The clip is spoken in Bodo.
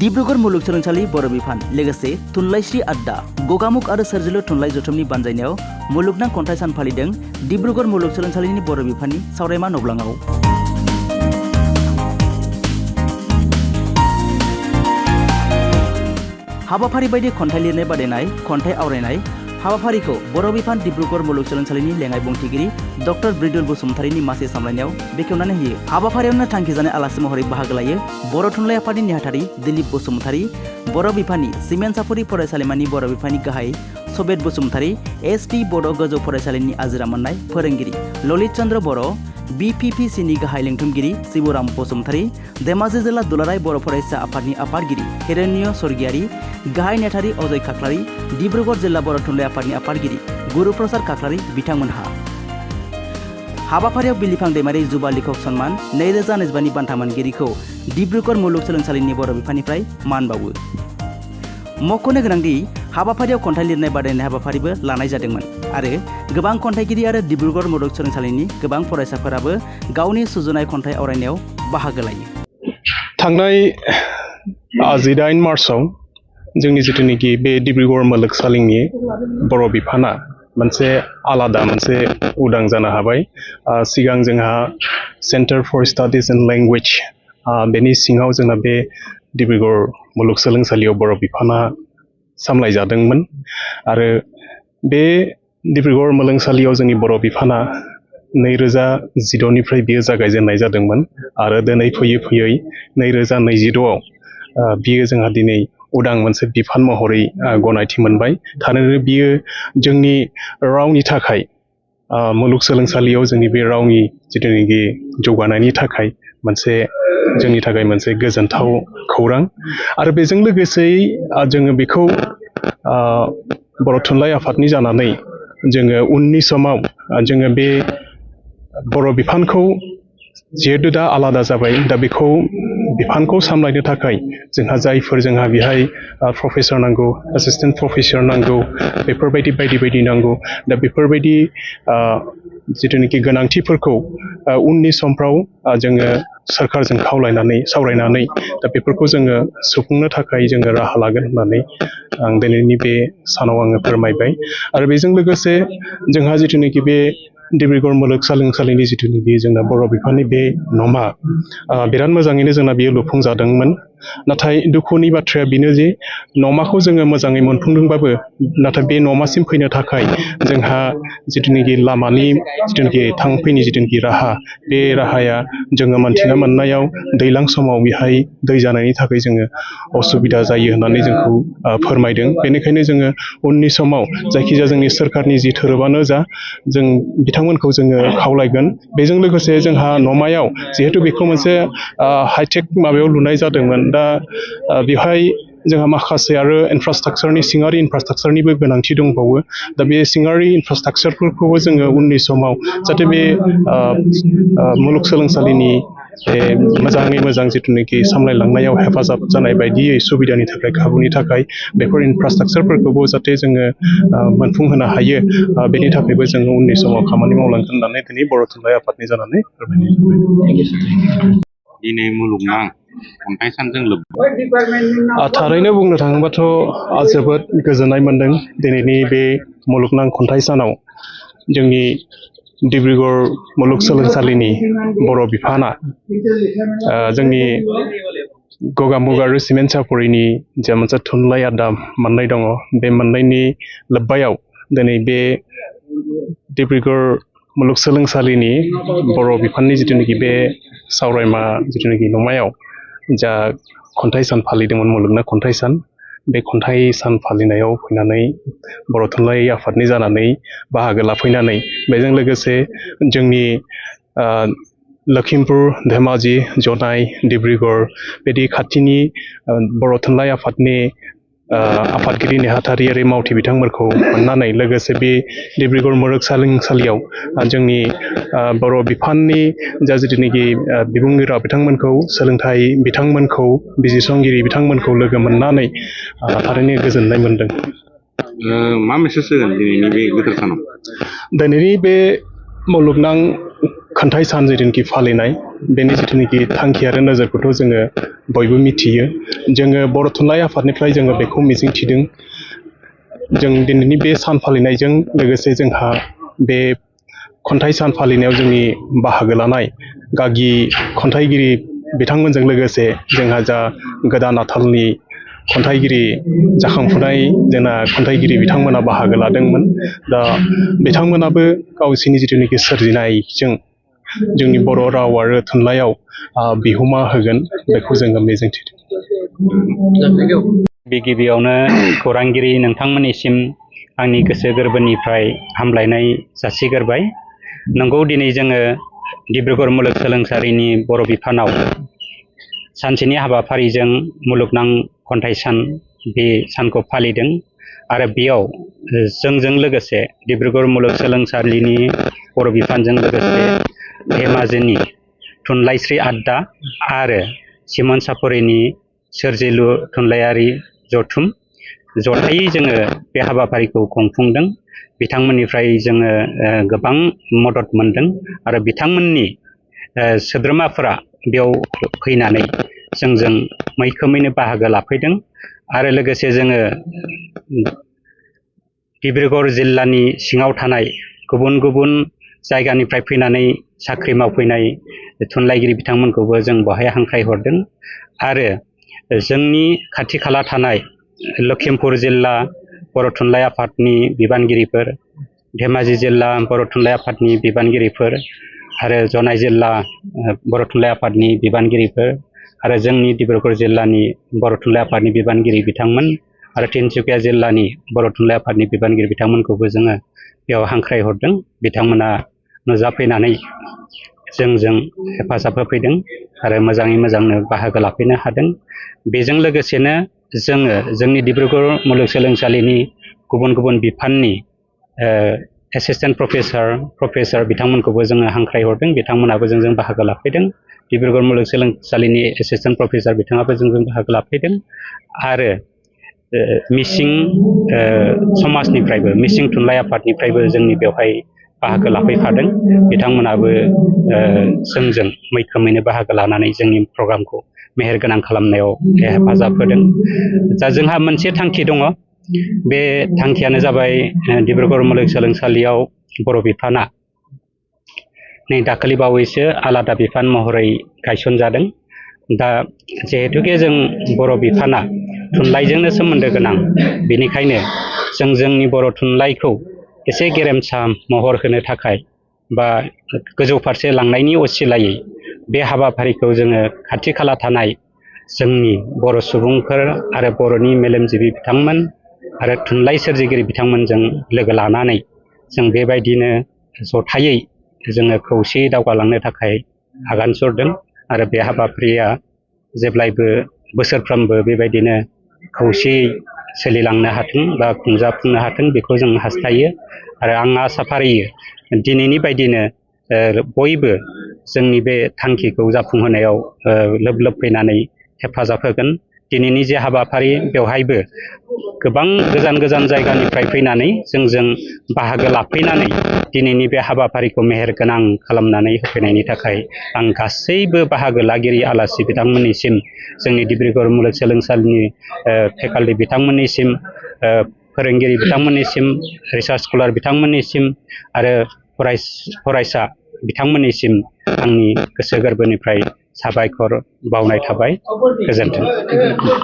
डिब्रुगढ़ मुलुगसोलोंसालि बर' बिफान लोगोसे थुनलाइस्रि आड्डा गगामुग आरो सोरजिलु थुनलाइ जथुमनि बानजायनायाव मुलुगनां खन्थाइ सान फालिदों डिब्रुगढ़ मुलुगसोलोंसालिनि बर' बिफाननि सावरायमा नब्लाङाव। हाबाफारि बायदि खन्थाइ लिरनाय बादायनाय खन्थाइ आवरायनाय हाबाफारिखौ बर' बिफान डिब्रुगढ़ मुलुगसोलोंसालिनि लेङाइ बुंथिगिरि डक्टर ब्रिदुल बसुमतारीनि मासि सामलायनायाव बेखेवनानै होयो। हाबाफारियावनो थांखि जानाय आलासि महरै बाहागो लायो बर' थुनलाइ आफादनि नेहाथारि दिलीप बसुमतारी, बर' बिफाननि सिमेन्ट सापुरि फरायसालिमानि बर' बिफाननि गाहाय सबेत बसुमतारी, एसपि बड' गोजौ फरायसालिनि आजिरा मोननाय फोरोंगिरि ललित चन्द्र बर', BPPCनि गाहाय लेंथुमगिरि शिबराम बसुमतारी, धेमाजि जिल्ला दुलाराय बर' फरायसा आफादनि आफादगिरि हिरण्य स्वर्गियारी, गाहाय नेहाथारि अजय खाख्लारि, डिब्रुगढ़ जिल्ला बर' थुनलाइ आफादनि आफादगिरि गुरुप्रसाद खाख्लारि बिथांमोनहा। हाबाफारियाव बिलिफां दैमारि जुबा लेखक सन्मान 2025 नि बान्था मोनगिरिखौ डिब्रुगढ़ मुलुगसोलोंसालिनि बर' बिफाननिफ्राय मान बावो। मख'नो गोनांदि हाबाफारियाव खन्थाइ लिरनाय बादायनाय हाबाफारिबो लानाय जादोंमोन आरो गोबां खन्थाइगिरि आरो डिब्रुगढ़ मुलुगसोलोंसालिनि गोबां फरायसाफोराबो गावनि सुजुनाय खन्थाइ आवरायनायाव बाहागो लायो। थांनाय 18 मार्चआव जोंनि जिथुनिखि बे डिब्रुगढ़ मुलुगसोलोंसालिनि बर' बिफाना मोनसे आलादा मोनसे उदां जानो हाबाय। सिगां जोंहा सेन्टार फर स्टाडिज इन लेंगुवेज बेनि सिङाव जोंना बे डिब्रुगढ़ मुलुगसोलोंसालियाव बर' बिफाना सामलायजादोंमोन आरो बे डिब्रुगढ़ मुलुगसोलोंसालियाव जोंनि बर' बिफाना 2016 निफ्राय बियो जागायजेननाय जादोंमोन आरो दिनै फैयै फैयै 2026आव बियो जोंहा दिनै उदां मोनसे बिफान महरै गनायथि मोनबाय। थारैनो बियो जोंनि रावनि थाखाय मुलुगसोलोंसालियाव जोंनि बे रावनि जिथुनिखि जौगानायनि थाखाय मोनसे जोंनि थाखाय मोनसे गोजोनथाव खौरां आरो बेजों लोगोसेयै जोङो बेखौ बर' थुनलाइ आफादनि जानानै जोङो उननि समाव जोङो बे बर' बिफानखौ जिहेतु दा आलादा जाबाय, दा बेखौ बिफानखौ सामलायनो थाखाय जोंहा बेहाय प्रफेसर नांगौ, एसिस्टेन्ट प्रफेसर नांगौ, बेफोरबायदि बायदि नांगौ। दा बेफोरबायदि जिथुनिखि गोनांथिफोरखौ उननि समफ्राव जोङो सोरखारजों सावरायनानै दा बेफोरखौ जोङो सुफुंनो थाखाय जोङो राहा लागोन होननानै आं दिनैनि बे सानाव आङो फोरमायबाय। आरो बेजों लोगोसे जोंहा जिथुनिखि बे डिब्रुगढ़ मुलुगसोलोंसालिनि जिथुनिखि जोंना बर' बिफाननि बे न'मा बिराद मोजाङैनो जोंना बेयो लुफुंजादोंमोन। नाथाय दुखुनि बाथ्राया बेनो जे न'माखौ जोङो मोजाङै मोनफुंदोंबाबो नाथाय बे न'मासिम फैनो थाखाय जोंहा जिथुनिखि लामानि जिथुनिखि थांफैनि जिथुनिखि राहा, बे राहाया जोङो मोनथिना मोननायाव दैज्लां समाव बेहाय दै जानायनि थाखाय जोङो असुबिदा जायो होननानै जोंखौ फोरमायदों। बेनिखायनो जोङो उननि समाव जायखिजाया जोंनि सोरखारनि जि थोरोबानो जा जों बिथांमोनखौ जोङो खावलायगोन। बेजों लोगोसे जोंहा न'मायाव जिहेतु बेखौ मोनसे हाइटेक माबायाव लुनाय जादोंमोन, दा बेवहाय जोंहा माखासे आरो सिङारि इनफ्रास्ट्राक्चारनिबो गोनांथि दंबावो। दा बे सिङारि इनफ्रास्ट्राक्चारफोरखौबो जोङो उननि समाव जाहाथे बे मुलुगसोलोंसालिनि मोजाङै मोजां जिथुनिखि सामलायलांनायाव हेफाजाब जानाय बायदियै सुबिदानि थाखाय खाबुनि थाखाय बेफोर इनफ्रास्ट्राक्चारफोरखौबो जाहाथे जोङो मोनफुंहोनो हायो, बेनि थाखायबो जोङो उननि समाव खामानि मावलांगोन होननानै दिनै बर' थुनलाइ आफादनि जानानै फोरमायनाय जाबाय। दिनै मुलुगनां खन्थाइ सानजों थारैनो बुंनो थाङोबाथ' जोबोद गोजोननाय मोनदों। दिनैनि बे मुलुगनां खन्थाइ सानाव जोंनि डिब्रुगढ़ मुलुगसोलोंसालिनि बर' बिफाना जोंनि गगामुग आरो सिमेन्ट सापुरिनि जा मोनसे थुनलाइ आड्डा मोननाय दङ, बे मोननायनि लोब्बायाव दिनै बे डिब्रुगढ़ मुलुगसोलोंसालिनि बर' बिफाननि जिथुनिखि बे सावरायमा जिथुनिखि न'मायाव जा खन्थाइ सान फालिदोंमोन, मुलुगनां खन्थाइ सान, बे खन्थाइ सान फालिनायाव फैनानै बर' थुनलाइ आफादनि जानानै बाहागो लाफैनानै बेजों लोगोसे जोंनि लखिमपुर, धेमाजि, जनाय, डिब्रुगढ़ बिदि खाथिनि बर' थुनलाइ आफादनि आफादगिरि नेहाथारि मावथि बिथांमोनखौ मोननानै लोगोसे बे डिब्रुगढ़ मुलुगसोलोंसालियाव जोंनि बर' बिफाननि जा जिथुनिखि बिबुंगिरि बिथांमोनखौ, सोलोंथाइ बिथांमोनखौ, बिजिरसंगिरि बिथांमोनखौ लोगो मोननानै थारैनो गोजोननाय मोनदों। मा मेसेज होगोन दिनैनि बे गोथार सानाव? दिनैनि बे मुलुगनां खन्थाइ सान जिथुनिखि फालिनाय, बेनि जिथुनाखि थांखि आरो नोजोरखौथ' जोङो बयबो मिथियो। जोङो बर' थुनलाइ आफादनिफ्राय जोङो बेखौ मिजिंथिदों जों दिनैनि बे सान फालिनायजों लोगोसे जोंहा बे खन्थाइ सान फालिनायाव जोंनि बाहागो लानाय गागि खन्थाइगिरि बिथांमोनजों लोगोसे जोंहा जा गोदान आथालनि खन्थाइगिरि जाखांफुनाय जोंना खन्थाइगिरि बिथांमोना बाहागो लादोंमोन। दा बिथांमोनाबो गावसोरनि जिथुनाखि सोरजिनायजों जोंनि बर' राव आरो थुनलाइयाव बिहोमा होगोन बेखौ जोङो मिजिंथिदों। गिबियावनो खौरांगिरि नोंथांमोननिसिम आंनि गोसो गोरबोनिफ्राय हामलायनाय जासिग्रोबाय। नंगौ, दिनै जोङो डिब्रुगड़ मुलुगसोलोंसालिनि बर' बिफानाव सानसेनि हाबाफारिजों मुलुगनां खन्थाइ सान बे सानखौ फालिदों आरो बेयाव जोंजों लोगोसे डिब्रुगड़ मुलुगसोलोंसालिनि बर' बिफानजों लोगोसे धेमाजिनि थुनलाइस्रि आड्डा आरो सिमोन सापरिनि सोरजिलु थुनलाइयारि जथुम जथायै जोङो बे हाबाफारिखौ खुंफुंदों। बिथांमोननिफ्राय जोङो गोबां मदद मोनदों आरो बिथांमोननि सोद्रोमाफोरा बेयाव फैनानै जोंजों मैखोमैनो बाहागो लाफैदों आरो लोगोसे जोङो डिब्रुगड़ जिल्लानि सिङाव थानाय गुबुन गुबुन जायगानिफ्राय फैनानै साख्रि मावफैनाय थुनलाइगिरि बिथांमोनखौबो जों बेवहाय हांख्रायहरदों आरो जोंनि खाथि खाला थानाय लखिमपुर जिल्ला बर' थुनलाइ आफादनि बिबानगिरिफोर, धेमाजि जिल्ला बर' थुनलाइ आफादनि बिबानगिरिफोर आरो जनाई जिल्ला बर' थुनलाइ आफादनि बिबानगिरिफोर आरो जोंनि डिब्रुगड़ जिल्लानि बर' थुनलाइ आफादनि बिबानगिरि बिथांमोन आरो तिनसुकिया जिल्लानि बर' थुनलाइ आफादनि बिबानगिरि बिथांमोनखौबो जोङो बेयाव हांख्रायहरदों। बिथांमोना नुजाफैनानै जोंजों हेफाजाब होफैदों आरो मोजाङै मोजांनो बाहागो लाफैनो हादों। बेजों लोगोसेनो जोङो जोंनि डिब्रुगड़ मुलुगसोलोंसालिनि गुबुन गुबुन बिफाननि एसिस्टेन्ट प्रफेसार बिथांमोनखौबो जोङो हांख्रायहरदों। बिथांमोनाबो जोंजों बाहागो लाफैदों। डिब्रुगड़ मुलुगसोलोंसालिनि एसिस्टेन्ट प्रफेसार बिथाङाबो जोंजों बाहागो लाफैदों आरो मिसिं समाजनिफ्रायबो मिसिं थुनलाइ आफादनिफ्रायबो जोंनि बेवहाय बाहागो लाफैफादों। बिथांमोनाबो जोंजों मैखोमैनो बाहागो लानानै जोंनि प्रग्रामखौ मेहेरगोनां खालामनायाव हेफाजाब होदों। दा जोंहा मोनसे थांखि दङ, बे थांखियानो जाबाय डिब्रुगड़ मुलुगसोलोंसालियाव बर' बिफाना नै दाखालि बावैसो आलादा बिफान महरै गायसनजादों। दा जिहेथुके जों बर' बिफाना थुनलाइजोंनो सोमोन्दो गोनां, बेनिखायनो जों जोंनि बर' थुनलाइखौ एसे गेरेमसा महर होनो थाखाय बा गोजौ फारसे लांनायनि असिलायै बे हाबाफारिखौ जोङो खाथि खाला थानाय जोंनि बर' सुबुंफोर आरो बर'नि मेलेमजिबि बिथांमोन आरो थुनलाइ सोरजिगिरि बिथांमोनजों लोगो लानानै जों बेबायदिनो जथायै जोङो खौसेयै दावगालांनो थाखाय आगान सुरदों आरो बे हाबाफारिया जेब्लायबो बोसोरफ्रोमबो बेबायदिनो खौसेयै सोलिलांनो हाथों बा खुंजाफुंनो हाथों बेखौ जों हास्थायो आरो आं आसा फारियो दिनैनि बायदिनो बयबो जोंनि बे थांखिखौ जाफुंहोनायाव लोब लोब फैनानै हेफाजाब होगोन। दिनैनि जे हाबाफारि बेवहायबो गोबां गोजान गोजान जायगानिफ्राय फैनानै जोंजों बाहागो लाफैनानै दिनैनि बे हाबाफारिखौ मेहेरगोनां खालामनानै होफैनायनि थाखाय आं गासैबो बाहागो लागिरि आलासि बिथांमोननिसिम, जोंनि डिब्रुगड़ मुलुगसोलोंसालिनि फेकाल्टि बिथांमोननिसिम, फोरोंगिरि बिथांमोननिसिम, रिसार्च स्कलार बिथांमोननिसिम आरो फरायसा बिथांमोननिसिम आंनि गोसो गोरबोनिफ्राय साबायखर बावनाय थाबाय। गोजोन्थों।